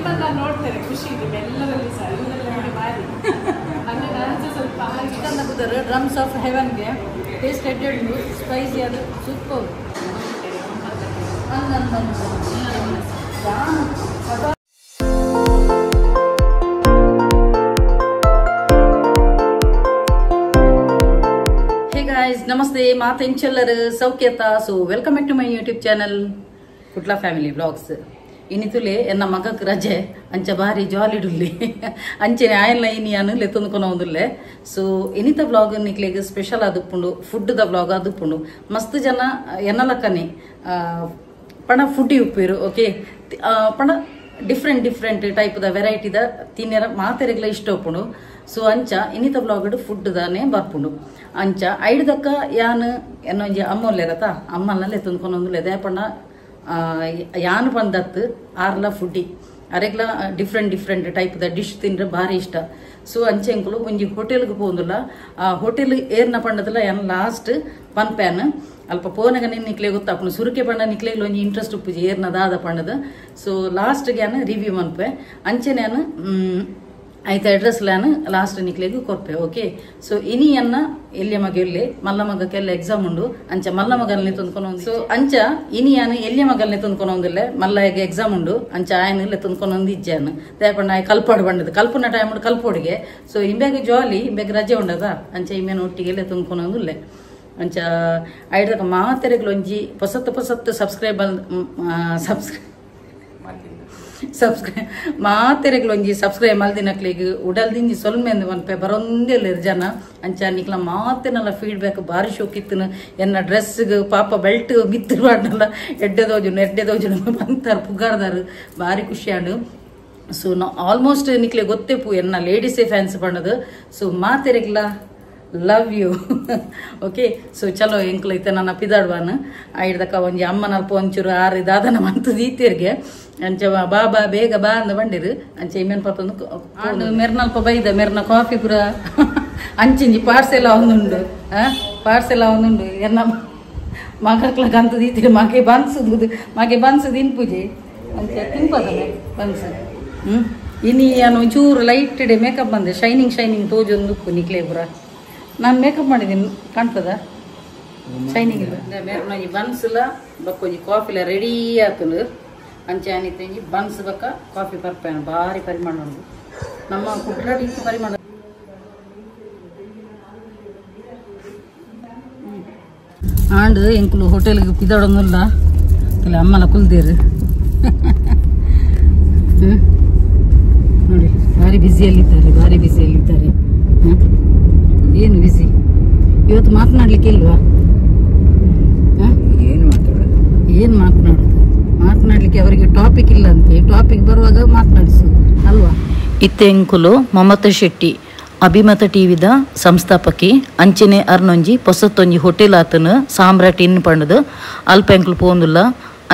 ನಿಮ್ಮನ್ನ ನೋಡ್ತೇನೆ ಖುಷಿ ನಿಮ್ಮೆಲ್ಲರಲ್ಲಿ ಸಹ ಇವರೆಲ್ಲ ಬಾರಿ ಅಂದ್ರೆ ನಾನು ಸ್ವಲ್ಪ ಚಿಕನ್ ಡ್ರಮ್ಸ್ ಆಫ್ ಹೆವನ್ಗೆ ಟೇಸ್ಟ್ ಎಡ್ಡೆಡ್ ಸ್ಪೈಸಿ ಅದು ಸೂಪರ್. ಹೇ ಗಾಯ್ಸ್, ನಮಸ್ತೆ, ಮಾತೆಂಚೆಲ್ಲರು ಸೌಖ್ಯತಾ. So welcome back to my YouTube channel Kudla family vlogs. ಇನಿತುಲೆ ಎನ್ನ ಮಗಕ್ ರಜೆ ಅಂಚ ಬಾರಿ ಜಾಲಿಡುಲ್ಲಿ ಅಂಚೆನೆ ಆಯಲ್ಲ ಇನಿಯಾನು ಲೆತ್ತೊಂದುಕೊನ ಒಂದುಲ್ಲೆ. ಸೊ ಇನಿತ ವ್ಲಾಗ್ ನಿಕ್ಲೆಗ್ ಸ್ಪೆಷಲ್ ಆದುಪ್ಪುಂಡು, ಫುಡ್ the vlog ಆದುಪ್ಪುಂಡು. ಮಸ್ತ್ ಜನ ಎನ್ನಲಕ್ಕನೆ ಪಣ ಫುಡ್ ಉಪ್ಪೇರು, ಓಕೆ, ಪಣ ಡಿಫ್ರೆಂಟ್ ಡಿಫ್ರೆಂಟ್ ಟೈಪ್ the ವೆರೈಟಿದ ತಿನ್ನೆರ ಮಾತೆರೆಗ್ಲ ಇಷ್ಟ ಉಪ್ಪುಂಡು. ಸೊ ಅಂಚ ಇನ್ನಿತ ವ್ಲಾಗ್ ಫುಡ್ ದಾನೆ ಬರ್ಪುಂಡು. ಅಂಚ ಐಡ್ದಕ್ಕ ಯಾನ್ ಎನ್ನೊಂಜಿ ಅಮ್ಮೊಲ್ಲೆರತ ಅಮ್ಮಲ್ನಲ್ಲೇ ತುಂದ್ಕೊಂಡೊಂದುಲ್ಲೆ ದೇಪಣ್ಣ ಯಾನ್ ಪಂದತ್ತು ಆರ್ಲ ಫುಡ್ಡಿ ಅರೆಗ್ಲ different different type the dish ತಿಂದ್ರೆ ಭಾರಿ ಇಷ್ಟ. ಸೊ ಅಂಚೆಂಕುಲು ಒಂಜಿ ಹೋಟೆಲ್ಗೆ ಪೋಂದುಲ್ಲ, ಆ ಹೋಟೆಲ್ ಏರ್ನ ಪಂಡದಲ್ಲ ಯಾನ್ ಲಾಸ್ಟ್ ಪನ್ಪ್ಯಾನ್ ಅಲ್ಪ ಪೋನಗ ನಿಕ್ಲೆ ಗೊತ್ತಾಪುಂಡು. ಸುರುಕೆ ಪಂಡ ನಿಕ್ಲೆ ಒಂಜಿ ಇಂಟ್ರೆಸ್ಟ್ ಉಪ್ಪುಜಿ ಏರ್ನ ದಾದ ಪಂಡದ. ಸೊ ಲಾಸ್ಟ್ಗೆ ಯಾನ್ ರಿವ್ಯೂ ಮನ್ಪೆ ಅಂಚೆನೆ ಯಾನ್ ಐತ ಅಡ್ರೆಸ್ ಲಾನ್ ಲಾಸ್ಟ್ ನಿಕ್ಲೆಗ್ ಕೊರ್ಪೆ, ಓಕೆ. ಸೊ ಇನಿಯನ್ನ ಎಲ್ಲಿಯ ಮಗ ಎಲ್ಲೆ ಮಲ್ಲ ಮಗಕ್ಕೆಲ್ಲ ಎಕ್ಸಾಮ್ ಉಂಡು, ಅಂಚ ಮಲ್ಲ ಮಗಲ್ನೇ ತಂದ್ಕೊಂಡು. ಸೊ ಅಂಚ ಇನಿಯಾನು ಎಲ್ಲಿಯ ಮಗಲ್ನೇ ತಂದ್ಕೊಂಡೊಂದಿಲ್ಲ, ಮಲ್ಲಗೆ ಎಕ್ಸಾಮ್ ಉಂಡು ಅಂಚ ಆಯನ ತಂದ್ಕೊಂಡೊಂದು ಇಜ್ಜಾನು ದೇಪಣ್ಣ ಆಯ್ ಕಲ್ಪಾಡು ಬಂಡದು ಕಲ್ಪುನ ಟೈಮ್ ಉಂಡು ಕಲ್ಪೋಡಿಗೆ. ಸೊ ಇಂಬ್ಯಾಗ ಜಾಲಿ ಇಂಬ್ಯಾಗ ರಜೆ ಉಂಡದ ಅಂಚ ಇಮ್ಮೇನ ಒಟ್ಟಿಗೆಲ್ಲ ತಂದ್ಕೊಂಡೊಂದುಲ್ಲೆ. ಅಂಚ ಐಡ್ದಕ್ಕ ಮಾತೆರೆಗ್ಲು ಒಂಜಿ ಪೊಸತ್ತು ಪೊಸತ್ತು ಸಬ್ಸ್ಕ್ರೈಬ್ ಸಬ್ಸ್ಕ್ರೈಬ್ ಸಬ್ಸ್ಕ್ರೈಬ್ ಮಾತೆರೆಗ್ಲು ಒಂಜಿ ಸಬ್ಸ್ಕ್ರೈಬ್ ಮಲ್ದಿನಕ್ಲಿಗ್ ಉಡಲ್ದಿಂಜಿ ಸೊಲ್ಮೆಂದು ಮನ್ಪೆ ಬರೊಂದೇ ಜನ. ಅಂಚ ನಿಕ್ಲ ಮಾತೆನಲ್ಲ ಫೀಡ್ಬ್ಯಾಕ್ ಬಾರಿ ಶೋಕಿತ್ತನು. ಎನ್ನ ಡ್ರೆಸ್ಗೆ ಪಾಪ ಬೆಲ್ಟ್ ಮಿತ್ತು ಮಾಡ್ನಲ್ಲ ಎಡ್ಡೆದೋಜುನು ಎಡ್ಡೆದೋಜುನು ಬಂತಾರ ಪುಗಾರ್ದಾರು ಬಾರಿ ಖುಷಿಯಾಂಡು. ಸೊ ನಾ ಆಲ್ಮೋಸ್ಟ್ ನಿಕ್ಲೆ ಗೊತ್ತೇ ಪು ಎನ್ನ ಲೇಡೀಸೇ ಫ್ಯಾನ್ಸ್ ಪಣ್ಣದು. ಸೊ ಮಾತೆರೆಗ್ಲ ಲವ್ you, okay. So ಚಲೋ ಎಂಕ್ಲ ಇತ್ತ ನನ್ನ ಪಿದಾಡ್ವಾನ ಐಡ್ದಕ್ಕ ಒಂಜಿ ಅಮ್ಮನಲ್ಪ ಒಂಚೂರು ಆರು ದಾದನ ಮಂತು ದೀತಿರ್ಗೆ ಅಂಚ ಬಾ ಬಾ ಬೇಗ ಬಾ ಅಂದ ಬಂಡಿರು. ಅಂಚೆ ಇಮೇನ್ ಪತ್ತೊಂದು ಮೆರ್ನಲ್ಪ ಬೈದ ಮೆರ್ನ ಕಾಫಿ ಪೂರ ಅಂಚಿಂಜಿ ಪಾರ್ಸೆಲ್ ಒಂದುಂಡು, ಪಾರ್ಸೆಲ್ ಒಂದುಂಡು. ಎನ್ನ ಮಗಕ್ಲ ಗಂತು ದೀತಿರು ಮಗೆ ಬನ್ಸುದು ಮಗೆ ಬನ್ಸು ತಿನ್ಪುಜಿ ಅಂಚೆ ತಿನ್ಪದಲ್ಲ ಬನ್ಸು. ಇನಿ ನಾನು ಒಂಚೂರು ಲೈಟ್ ಇಡೆ ಮೇಕಪ್ ಬಂದೆ ಶೈನಿಂಗ್ ಶೈನಿಂಗ್ ತೋಜೊಂದು ನಿಕ್ಲೆ ಪೂರ. ನಾನು ಮೇಕಪ್ ಮಾಡಿದ್ದೀನಿ ಕಾಣ್ತದ ಶೈನಿಂಗ್ ಇಲ್ಲ. ಮೇರೆ ಬನ್ಸ್ಲ ಬಕ್ಕೊಂಜಿ ಕಾಫಿಲ ರೆಡಿ ಆತುಂಡು. ಅಂಚೆ ಅನಿತಂಜಿ ಬನ್ಸ್ ಬಕ್ಕ ಕಾಫಿ ಪರ್ಪೇನು ಭಾರಿ ಪರಿಮಾಣ ಉಂಟು ನಮ್ಮ ಕುಡ್ಲಡಿ ಪರಿಮಾಣ. ಆಂಡ್ ಎಂಕುಲು ಹೋಟೆಲ್ಗೆ ಪಿದಾಡೊಂದುಲ್ಲ ಇಲ್ಲ ಅಮ್ಮನ ಕುಲ್ದೇರು ನೋಡಿ ಭಾರಿ ಬ್ಯುಸಿಯಲ್ಲಿದ್ದಾರೆ ಭಾರಿ ಬ್ಯುಸಿಯಲ್ಲಿದ್ದಾರೆ. ಏನು ಬಿಸಿ ಇವತ್ತು ಮಾತನಾಡ್ಲಿಕ್ಕೆ ಇಲ್ವಾ? ಏನು ಮಾತಾಡೋದು ಏನು ಮಾತನಾಡೋದು ಮಾತನಾಡ್ಲಿಕ್ಕೆ ಅವರಿಗೆ ಟಾಪಿಕ್ ಇಲ್ಲ ಅಂತೆ. ಟಾಪಿಕ್ ಬರುವಾಗ ಮಾತನಾಡಿಸು ಅಲ್ವಾ? ಇತ್ತೆಂಕುಲು ಮಮತಾ ಶೆಟ್ಟಿ ಅಭಿಮತ ಟಿವಿದ ಸಂಸ್ಥಾಪಕಿ ಅಂಚನೆ ಅರ್ನೊಂಜಿ ಪೊಸತ್ತೊಂಜಿ ಹೋಟೆಲ್ ಆತನು ಸಾಮ್ರಾಟ್ ಇನ್ ಪಂಡದು ಅಲ್ಪ ಎಂಕುಲು ಪೋಂದುಲ್ಲ.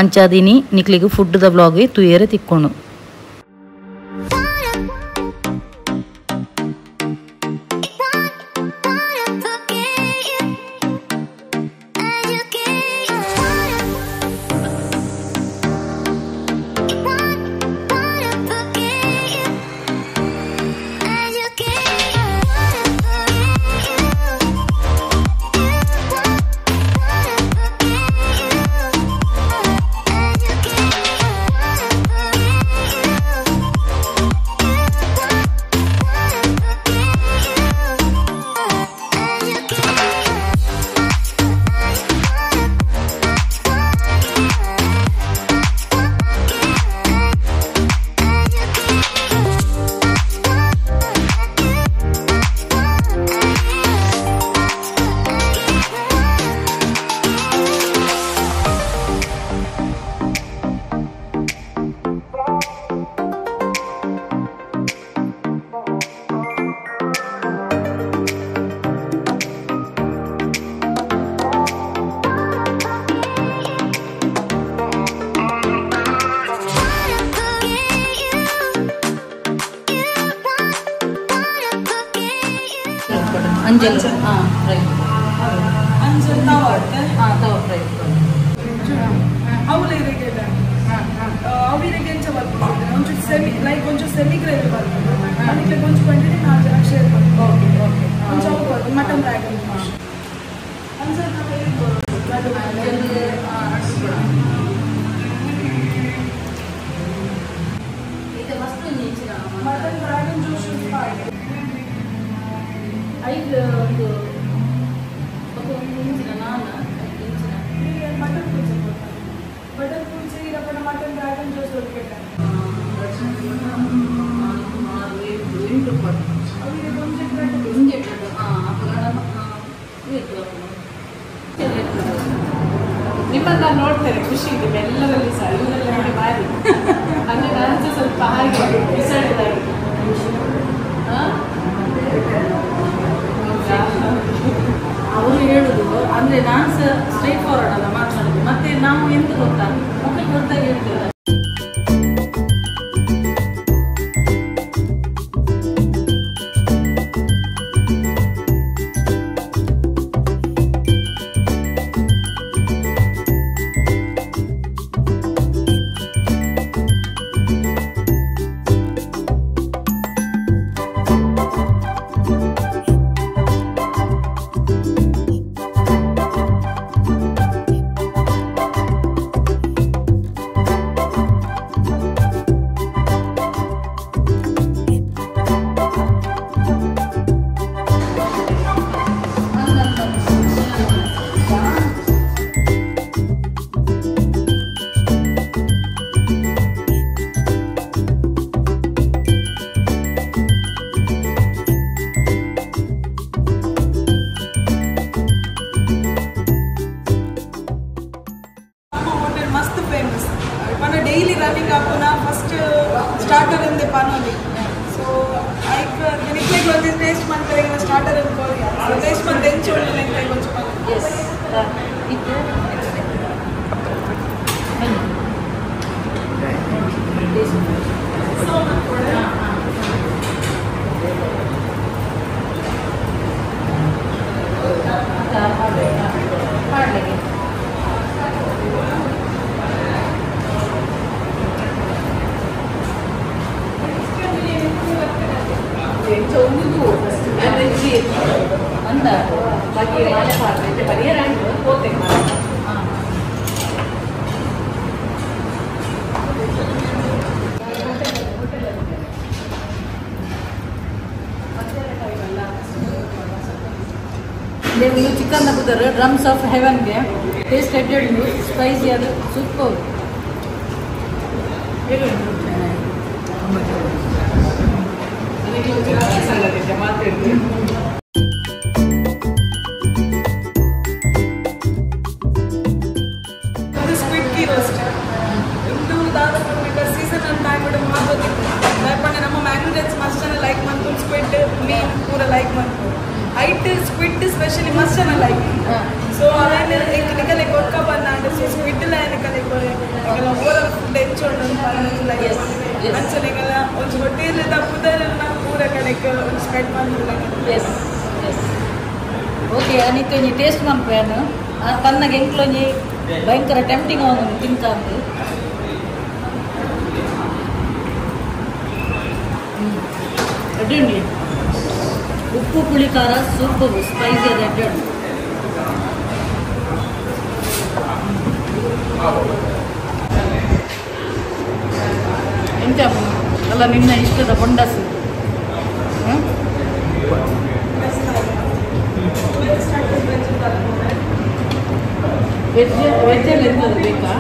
ಅಂಚಾದಿನಿ ನಿಕ್ಲಿಗೆ ಫುಡ್ the vlog ತುಯೇರೆ ತಿಕ್ಕೊಂಡು. ಅಂಜಲ್ ಹಾಂ ಫ್ರೈ ಅಂಜಲ್ ತವಾ ಹಾಂ ತವಾ ಫ್ರೈ ಅವಲಿರಿಗೆ ಅವಿರಿಗೆ ಎಂಚ ಬರ್ಪುಂಡು ಒಂಚೂರು ಸೆಮಿ ಲೈಕ್ ಒಂಚೂರು ಸೆಮಿ ಗ್ರೇವಿ ಬರ್ತದೆ ಅದಕ್ಕೆ ಕೊಂಚ ಕ್ವಾಂಟಿಟಿ ನಾಲ್ಕು ಜನ ಶೇರ್ ಮಾಡ್ತೀವಿ. ಓಕೆ ಓಕೆ ಒಂಚೂರು mutton dragon josh mutton dragon josh ಐದು ಒಂದು ಇಂಚಿನ ನಾನು ಇಂಚಿನ ಮಟನ್ ಕುಲ್ಚೆ ಮಟನ್ ಕುಲ್ಚೆ ಇರಪ್ಪನ ಮಟನ್ ಡ್ರ್ಯಾಗನ್ ಜೋಶ್ ಒಟ್ಟಿಗೆ ಎಂಟು ನಿಮ್ಮನ್ನ ನೋಡ್ತೇನೆ ಖುಷಿ ನಿಮ್ಮೆಲ್ಲರಲ್ಲಿ ಸಹ ಇವರೆಲ್ಲ ನೋಡಿ ಬಾರಿ ಅಂದ್ರೆ ನಾನು ಸಹ ಸ್ವಲ್ಪ ಹಾಗೆ ಬಿಸಾಡಿದಾಗಿ. ಅವರು ಹೇಳುದು ಅಂದ್ರೆ ನಾನು ಸಹ ಸ್ಟ್ರೈಟ್ ಫಾರ್ವರ್ಡ್ ಅಲ್ಲ ಮಾತಾಡುದು. ಮತ್ತೆ ನಾವು ಎಂತ ಗೊತ್ತಾ ಮಕ್ಕಳು ಗೊತ್ತಾಗಿ ಹೇಳ್ತೇವೆ. ಡೈಲಿ ರನ್ನಿಂಗ್ ಹಾಕೋಣ ಫಸ್ಟ್ ಸ್ಟಾರ್ಟರ್ ಎಂದೆ ಪನೋಲಿ. ಸೊ ಐಕ್ ನಿಕ್ಲೆಗ್ ಒಂಜಿ ಟೇಸ್ಟ್ ಮಾಡ್ತಾರೆ ಸ್ಟಾರ್ಟರ್ ಅನ್ಕೋರಿ ಟೇಸ್ಟ್ ಮಾಡಿ ಎಂಚು ಉಂಟು ನಿಕ್ಲೆಗ್ ಒಂಚು ಎಸ್ ಇತ್ತು ಪಾಡ್ಲಿಕ್ಕೆ ಅಂದ ಬಾಕಿ ಪರಿಹಾರ ಹೋತೆ. ನೀವು ಚಿಕನ್ ಹಾಕಿದ್ದಾರೆ ಡ್ರಮ್ಸ್ ಆಫ್ ಹೆವನ್ಗೆ ಟೇಸ್ಟ್ ಎಡ್ಡೆಡ್ ಸ್ಪೈಸಿ ಅದು ಸೂಪರ್. ಇದು ಸ್ಕ್ವಿಡ್ ಕೀ ರೋಸ್ಟ್ ಇಂದು ದಾದ ಸೀಸನ್ ಟೈಮ್ ಮಾತೋದಿತ್ತು ದಾಯಪಂಡ ನಮ್ಮ ಮ್ಯಾಂಗ್ಳೂರಿಯನ್ಸ್ ಮಸ್ತ್ ಜನ ಲೈಕ್ ಮಂತು ಸ್ಕ್ವಿಡ್ ಮೀನ್ ಪೂರ ಲೈಕ್ ಮಂತು ಐಟ್ ಸ್ಕ್ವಿಡ್ ಸ್ಪೆಷಲಿ ಮಸ್ತ್ ಜನ ಲೈಕ್. ಸೊ ಅವೇನು ನಿಕಲೆ ಕೊಕ್ಕ ಬಂದಾಂಡ್ ಸೊ ಸ್ಕ್ವಿಡ್ ಲ ನಿಕಲೆ ಕೊರೆ ನಿಕಲ ಓವರಾಲ್ ಫುಡ್ ಎಂಚೋಂಡು ಲೈಕ್ ಅಂಚ ನಿಕಲ ಒಂಜಿ ಹೋಟೆಲ್ ತಪ್ಪುದಲ್ಲ ಪೂರ ಕಡೆಕ್ ಒಂಜಿ ಸ್ಪ್ರೆಡ್ ಮಂತು. ಎಸ್ ಎಸ್ ಓಕೆ ಅನಿತ ಒಂಜಿ ಟೇಸ್ಟ್ ಮನ್ಪೇನು ಆ ತನ್ನಗೆ ಎಂಕ್ಲೊಂಜಿ ಭಯಂಕರ ಟೆಂಪ್ಟಿಂಗ್ ಅವನು ತಿಂತ ಅಡ್ಡಿ ಉಪ್ಪು ಪುಳಿ ಖಾರ ಸೂಪರ್ ಸ್ಪೈಸಿ ಅದು ಅಡ್ಡಿ. ಎಂತ ಅಲ್ಲ ನಿನ್ನ ಇಷ್ಟದ ಬೊಂಡಾಸು. ವೆಜ್ ವೆಜ್ಜಲ್ಲಿ ಎಂಥದ್ದು ಬೇಕಾ?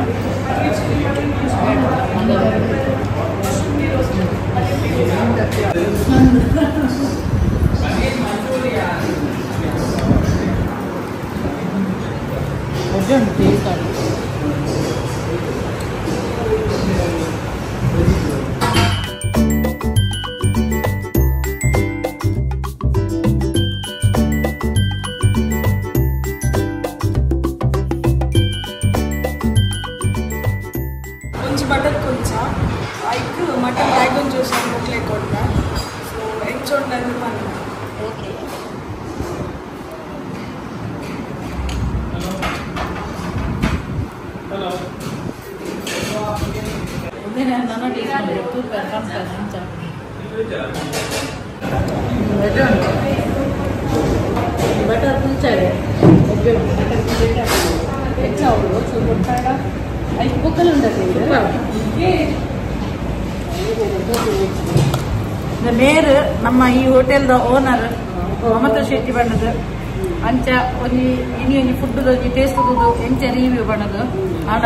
ಟೇಸ್ಟ್ ಆಗುತ್ತೆ. ಒಂಜಿ ಬಟರ್ ಕುಲ್ಚ ಐಕ್ ಮಟನ್ ಡ್ರ್ಯಾಗನ್ ಜ್ಯೂಸ್ ಮುಕ್ಲೆ ಕೊಟ್ಟ. ಸೊ ಎಂಚೋಂಡು ಪನ್ನ. ಓಕೆ ನನ್ನ ಟೇಸ್ಟ್ ತೂಪೆ ಕಂಪೆ ಅಂಚ ಬಟರ್ ಕುಲ್ಚಾರೆ ಹೆಚ್ಚಾವು ಸ್ವಲ್ಪ ಐದು ಬುಕ್ಕಲ್ಲಿ ಮೇರ್ ನಮ್ಮ ಈ ಹೋಟೆಲ್ದ ಓನರ್ ಮಮತಾ ಶೆಟ್ಟಿ ಬಣ್ಣದ ಅಂಚ ಒಂಜಿ ಇನಿ ಒಂಜಿ ಫುಡ್ ಒಂಜಿ ಟೇಸ್ಟ್ ಎಂಚ ರಿವ್ಯೂ ಬಣ್ಣದ ಆಡ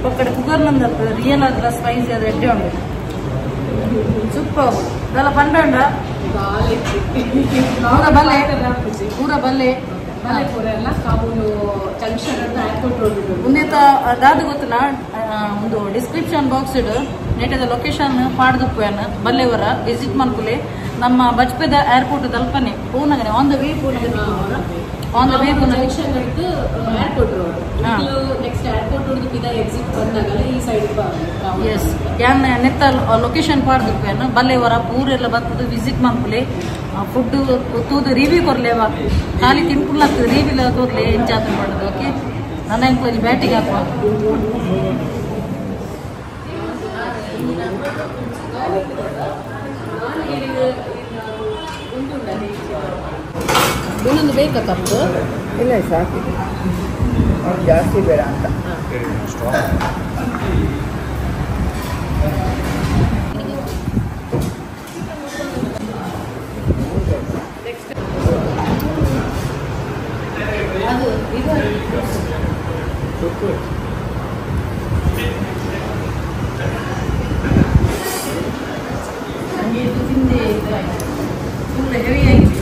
ಪಕ್ಕಡೆ ಕುಗರ್ನಂದ ರಿಯಲ್ ಆದ ಸ್ಪೈಸಿ ಅದು ಎಡ್ಡೆ ಉಂಡು ಸೂಪರ್ ಇದೆಲ್ಲ ಪಂಡ ಪೂರ ಬಲ್ಲೆ ಪೂರ ಬಲ್ಲೆ ಬಲ್ಲೆ ಪೂರ ಎಲ್ಲ ಕಾಬೂಲು ಜಂಕ್ಷನ್ ಅಂತ ಏರ್ಪೋರ್ಟ್ ರೋಡ್ ಉಂದೇತ ದಾದ ಗೊತ್ತನ ಒಂದು ಡಿಸ್ಕ್ರಿಪ್ಷನ್ ಬಾಕ್ಸ್ ಇಡು ನೆಟದ ಲೊಕೇಶನ್ ಪಾಡ್ದುಪ್ಪುವನ್ ಬಲ್ಲೆವರ ವಿಸಿಟ್ ಮನ್ಕುಲೆ ನಮ್ಮ ಬಜ್ಪೆದ ಏರ್ಪೋರ್ಟ್ ದಲ್ಪನೆ ಪೂನಗನೆ ಆನ್ the way ಪೂನಗನೆ ಆನ್ the way ಪೂನಗನೆ junction ಹಿಡಿದು airport road next airport road ಪಿದ ಎಕ್ಸಿಟ್ ಬಂದಾಗಲ್ಲ ಈ ಸೈಡ್ ಎಸ್ ಯಾನ್ ನೆತ್ತ ಲೊಕೇಶನ್ ಪಾಡ್ದುಪ್ಪುವನ್ ಬಲ್ಲೆವರ ಪೂರೆಲ್ಲ ಬರ್ತದೆ ವಿಸಿಟ್ ಮನ್ಕುಲೆ ಫುಡ್ ತೂದು ರಿವ್ಯೂ ಕೊರ್ಲೇವಾ ಖಾಲಿ ತಿನ್ಪುಲ್ಲ ರಿವ್ಯೂ ತೋರ್ಲೆ ಎಂಚಾತ ಮಾಡೋದು ಓಕೆ ನನ್ನ ಎಂಕ್ಲೊಂಜಿ ಬ್ಯಾಟಿಗೆ ಹಾಕುವ ಇನ್ನೊಂದು ಬೇಕಾ ಕಪ್ಪು ಇಲ್ಲ ಸಾಕಿದೆ ಅವ್ನು ಜಾಸ್ತಿ ಬೇಡ ಅಂತ ಅದು ಇದು ನನಗೆ ಇದು ತಿಂದೆ ಫುಲ್ ಹೆವಿ ಆಗಿದೆ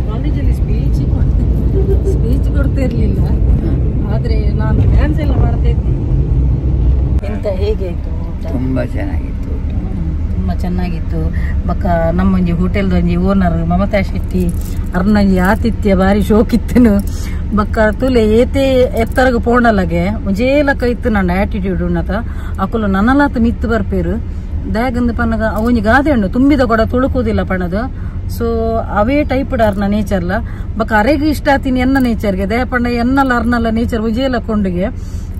ಕಾಲೇಜಲ್ಲಿ ಸ್ಪೀಚ್ ಸ್ಪೀಚ್ ಕೊಡ್ತಾ ಇರಲಿಲ್ಲ, ಆದರೆ ನಾನು ಡ್ಯಾನ್ಸ್ ಎಲ್ಲ ಮಾಡ್ತಾ ಇದ್ದೆ. ಎಂತ ಹೇಗೆ ಆಯಿತು ಊಟ? ತುಂಬ ಚೆನ್ನಾಗಿತ್ತು ಊಟ, ತುಂಬ ಚೆನ್ನಾಗಿತ್ತು. ಬಕ್ಕ ನಮ್ಮೊಂಜಿ ಹೋಟೆಲ್ದೊಂಜಿ ಓನರ್ ಮಮತಾ ಶೆಟ್ಟಿ ಅರ್ನೊಂಜಿ ಆತಿಥ್ಯ ಬಾರಿ ಶೋಕಿತ್ತನು. ಬಕ್ಕ ತುಲೆ ಏತೆ ಎತ್ತರಗ ಪೋಣಲಗೆ ಒಂಜೇ ಲಕ್ಕ ಇತ್ತು ನನ್ನ ಆಟಿಟ್ಯೂಡ್ ಉಣ್ಣತ. ಅಕುಲು ನನ್ನಲಾತ ಮಿತ್ತು ಬರ್ಪೇರು ದಾಗಂದು ಪನ್ನಗ ಅವೊಂಜಿ ಗಾದೆ ಉಂಡು ತುಂಬಿದ ಕೊಡ ತುಳುಕುದಿಲ್ಲ ಪಣದು. ಸೊ ಅವೇ ಟೈಪ್ ಅರ್ನ ನೇಚರ್ಲ ಬಕ್ಕ ಅರೆಗೆ ಇಷ್ಟ ಆತೀನಿ ಎನ್ನ ನೇಚರ್ಗೆ ದಯ ಪಂಡ ಎನ್ನಲ್ಲ ಅರ್ನಲ್ಲ ನೇಚರ್ ಒಂಜೇ ಲಕ್ಕೊಂಡಿಗೆ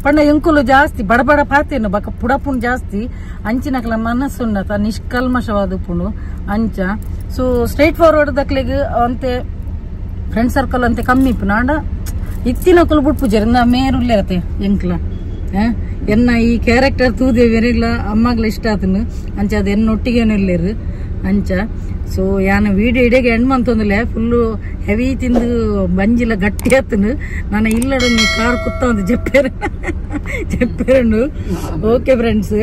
ಪಂಡ ಎಂಕುಲು ಜಾಸ್ತಿ ಬಡಬಡ ಪಾತೇನು ಬಕ್ಕ ಪುಡಪುಣ್ ಜಾಸ್ತಿ ಅಂಚಿನಕಲ ಮನಸ್ಸುನ್ನತ ನಿಷ್ಕಲ್ಮಶವಾದ ಪುಣು ಅಂಚ. ಸೊ ಸ್ಟ್ರೈಟ್ ಫಾರ್ವರ್ಡ್ ದಕ್ಲೆಗ್ ಅಂತೆ ಫ್ರೆಂಡ್ ಸರ್ಕಲ್ ಅಂತೆ ಕಮ್ಮಿ ಇಪ್ಪು ನಾಂಡ ಇತ್ತಿನಕುಲು ಬುಡ್ಪುಜರ್ ಮೇರುಲ್ಲೇರತೆ ಎಂಕ್ಲ ಎನ್ನ ಈ ಕ್ಯಾರೆಕ್ಟರ್ ತೂದೇವಿ ಎನಿಗ್ಲ ಅಮ್ಮಗ್ಲ ಇಷ್ಟ ಆತನು ಅಂಚ ಅದು ಎನ್ನೊಟ್ಟಿಗೇನು ಇಲ್ಲೇರು ಅಂಚ. ಸೊ ಯಾನ ವೀಡಿಯೋ ಇಡೀ ಎಂಡ್ ಮಂತೊಂದಿಲ್ಲ ಫುಲ್ಲು ಹೆವಿ ತಿಂದು ಬಂಜಿಲ ಗಟ್ಟಿ ಆತನು ನಾನು ಇಲ್ಲಡೊಂದು ಕಾರ್ ಕುತ್ತ ಒಂದು ಜಪ್ಪೇರು ಜಪ್ಪೇರುಂಡು. ಓಕೆ ಫ್ರೆಂಡ್ಸ್,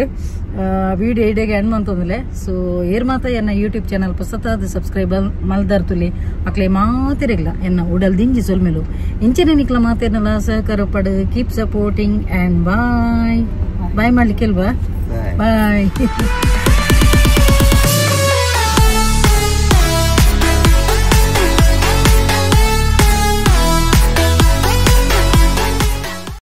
ವೀಡಿಯೋ ಇಡೀ ಎಂಡ್ ಮಂತೊಂದಿಲ್ಲ. ಸೊ ಏರ್ ಮಾತ ಎನ್ನ ಯೂಟ್ಯೂಬ್ ಚಾನಲ್ ಪೊಸತಾದ ಸಬ್ಸ್ಕ್ರೈಬ್ ಮಲ್ದಾರ್ ತುಲಿ ಅಕ್ಲೆ ಮಾತಿರಗಿಲ್ಲ ಎನ್ನ ಉಡಲ್ ದಿಂಜಿ ಸೊಲ್ಮೆಲು ಇಂಚನೆ ನಿಕ್ಲ ಮಾತೇನಲ್ಲ ಸಹಕಾರ ಪಡು. Keep supporting and bye bye ಮಾಡ್ಲಿಕ್ಕಿಲ್ವಾ? ಬಾಯ್.